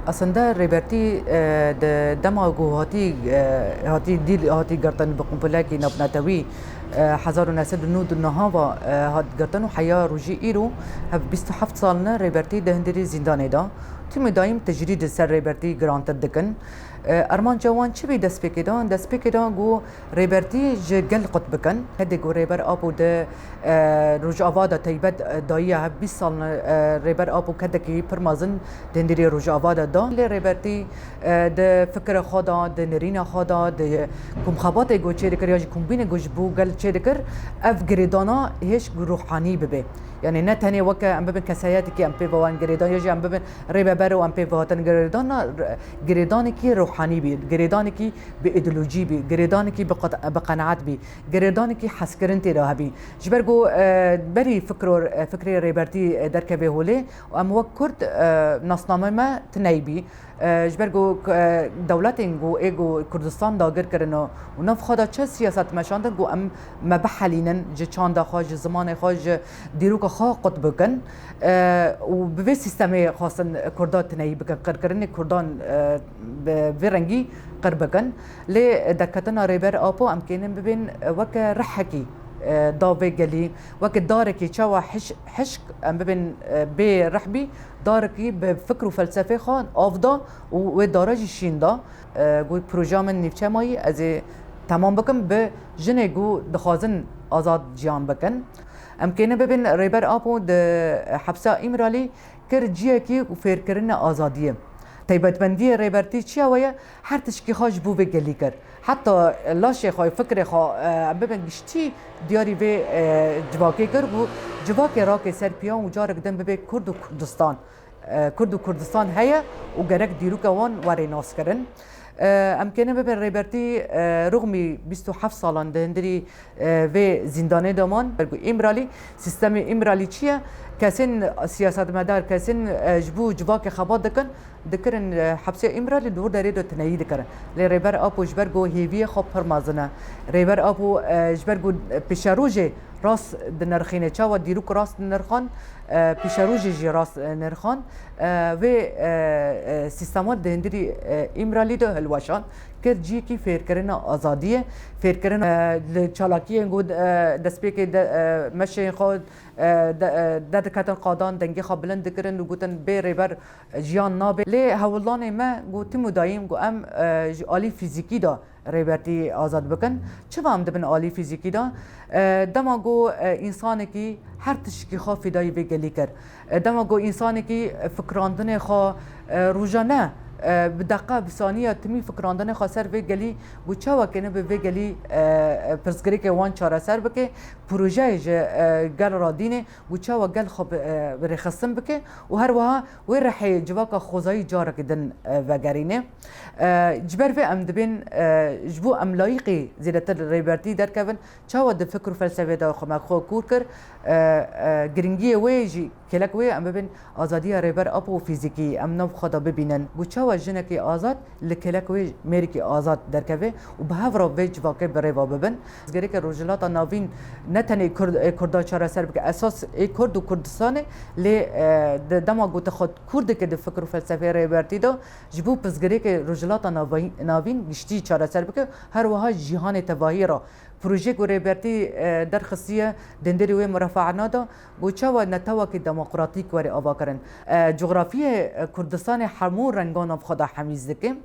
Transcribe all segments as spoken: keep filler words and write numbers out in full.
Aslında Rêbertî, e, di dema ku hatî, e, hatî dîl, hatî girtin bi kompolekî navnetewî, e, hezar û neh sed û nod û neh ve, e, hat girtin û heya rojî îro hev bîst û heft sal ne Rêbertî di hundirê zîndanê de. Tîmî dayîm tecrîd ser Rêbertî girantir dikin. E, armanca wan çi bî destpêkê de? Destpêkê de ku Rêbertî ji gel qut bikin. Kedê ku Rêber Apo di, e, Rojava de teybet, e, dayiye hev bîst sal, e, Rêber Apo kedekî pir mezin di hundirê Rojava de da. Lê Rêbertî, e, di fikira xwe de, di nirîna xwe de, di komxebatê ku çêdikir ya jî kombînê ku ji bo gel çêdikir, ev girêdana hêj ku ruhanî bibe. Yanî ne tenê weke em bibin keseyetekî em pê ve wan girêdan ya jî em bibin rêveber û em pê ve hatin girêdan, na, girêdanekî ruhanî bî, girêdanekî bi îdeolojî bî, girêdanekî bi qet-, bi qenaet bî, girêdanekî hezkirin tê de hebî. Ji ber ku, e, berî fikro, e, fikrê Rêbertî, e, derkeve holê, em wek Kurd, e, nasname me tineyî bî. E, ji ber ku, e, dewletên ku ê ku Kurdistan dagir kirin û, û nav xwe de çi siyaset meşandin ku em me bihelînin ji çanda xwe, ji zimanê xwe, ji dîroka xwe qut bikin. E, û bi vê sîstemê xwestin Kurda tineyî bikin, qirkirinê Kurdan, e, bi vê rengî qir bikin. Lê derketina Rêber Apo em kênin bibên weke rihekî, e, da vê gelî, weke darekî çawa hiş-, hişk em bibên, e, bê rih bî, darekî bi fikr û felsefê xwe av da û wê dara jî şîn da. E, got, projeya min nîvçe mayî, ez ê temam bikim bi jinê ku dixwazin azad jiyan bikin. Em kêne bibin Rêber Apo di hepsa Îmralî kir ciyekî û fêrkirine azadiyê. Taybetmendiyê Rêbertî çiya we ye? Her tişkî xwe ji bo vê gelî kir. Heta laşê xwe, fikrê xwe, e, em bibin giştî diyarî vê, e, civakê kir û civakê rake ser piyan û carek din bibe Kurd û Kurdistan. E, Kurd û Kurdistan heye û gerek dîroka wan were naskirin. E, em kêne bibin Rêbertî, e, ruxmî bîst û heft salan di hundirî, e, vê zîndanê de man. Ber ku Îmralî, sîstemê Îmralî çi ye? Kesên siyasetmedar, kesên, e, ji bo civakê xebat dikin, dikirin, e, hepsê Îmralî, di wir derê de tineyî dikirin. Lê Rêber Apo ji ber ku hêviyê xwe pir mezin e. Rêber Apo, e, ji ber ku pêşerojê rast dinirxîne. Çawa dîrok rast dinirxan, e, pêşerojê jî rast, e, nirxan. E, vê, e, e, sîstema di hundirî, e, Îmralî de hilweşan. Kir ciyekî fêrkirina azadiyê, fêrkirina, e, li çalakiyên ku, e, destpêkê de, e, meşên xwe, e, de, e, derdiketin qadan, dengê xwe bilind dikirin û gotin bê Rêber jiyan nabe. Lê hewldanê me ku tim û dayîm ku em, e, ji alî fîzîkî de Rêbertî azad bikin. Çima em dibin alî fîzîkî de? E, dema ku, e, însanekî her tişkî xwe fîdayî vê gelî kir. E, dema ku însanekî fikrandinê xwe, e, rojane, e, bi deqa, bi saniya timî fikrandinê xwe ser vê gelî, ku çawa kêne bi vê gelî, e, e, pirsgirêkê wan çareser bike, projeyê ji, e, gel re dîne, ku çawa gel xwe bi, e, bi rêxistin bike û her wiha wê rihê civaka xwezayî carekî din, e, vegerîne. E, ji ber vê em dibên, e, ji bo em layîqî zêdetir Rêbertî derkevin, çawa di fikr û felsefê de xwe me xwe kûr kir, e, e, giringiyê wê jî kêlek wê em bibin azadiya Rêber Apo û fîzîkî, em nav xwe de bibînin. Ku çawa jinekî azad li kêlek wê mêrikî azad derkeve û bi hev re vê civakê bi rêva bibin. Gereke Rojhilata Navîn ne tenê Kurd, ê Kurda çareser bike, esas ê Kurd û Kurdistanê, lê, e, di dema ku te xwe kûr dike di fikr û felsefeyê Rêbertî de, ji bo pirsgirêkê Rojhilata Navî-, Navîn giştî çareser bike, her wiha cîhanê tevahî re. Projeyê ku Rêbertî, e, derxistiye, di hundirê wê murafeana de, ku çawa netewekî demokratîk were avakirin. E, cografiyê, e, Kurdistanê hemû rengan nav xwe de hemîz dike.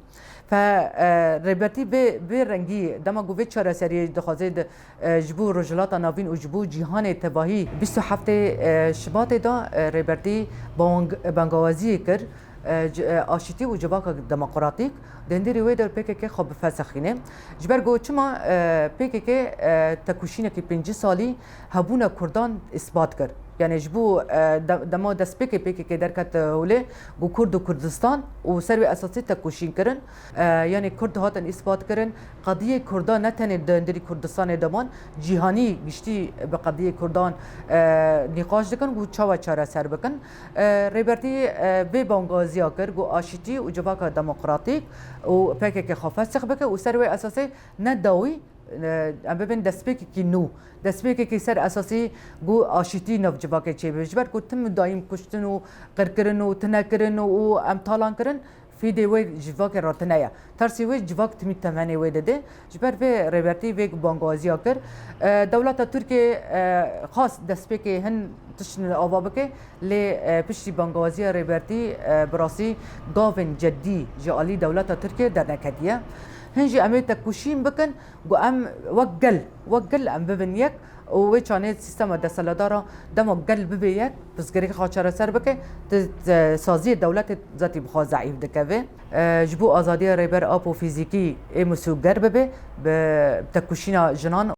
Fe, e, Rêbertî vê, vê rengî, dema ku vê çareseriyê dixwaze di, e, ji bo Rojhilata Navîn û ji bo cîhanê tevahî bîst û heftê, e, Şibatê de, e, Rêbertî bang-, bangawaziyê kir, e, c-, e, aşîtî û civaka demokratîk, di hundirê wê de P K K xwe bifesixîne. Ji ber ku çima, e, P K K, e, tekoşînekî pêncî salî hebûna Kurdan îspat kir. Yanî ji bo, e, de-, dema destpêkê P K K derket, e, holê, ku Kurd û Kurdistan û ser wê esasî tekoşîn kirin. E, yanî Kurd hatin îspat kirin, qediyê Kurdan ne tenê di hundirî Kurdistanê de man, cîhanî giştî bi qediyê Kurdan, e, nîqaş dikin ku çawa çareser bikin. E, Rêbertî, e, vê bangaziya kir ku aşîtî û civaka demokratîk û P K K xwe fesix bike û ser wê esasê ne dawî Em bibin destpêkekî nû, destpêkekî ser esasî ku aşîtî nav civakê çêbibe. Ji ber ku tim dayîm kuştin û qirkirin û tinekirin û, û em talan kirin, fîdê wê civakê re tune ye. Tersî wê civak timî temenê wê dide. Ji ber vê Rêbertî vê bangawaziya kir. E, dewleta Tirkiyê, e, xwest destpêkê hin tişt ava bike, lê, e, piştî bangawaziya Rêbertî, e, bi rastî gavên cedî ji alî dewleta Tirkiyê derneketiye. Hin jî em ê tekoşîn bikin ku em wek gel, wek gel em bibin yek û wê çanê sîstema desthilatdara dema gel bibe yek, pirsgirêkê xwe çareser bike, di, di saziyê dewletê zetî bi xwe zeîf dikeve. E, ji bo azadiya Rêber Apo fîzîkî ê misûger bibe, bi tekoşîna jinan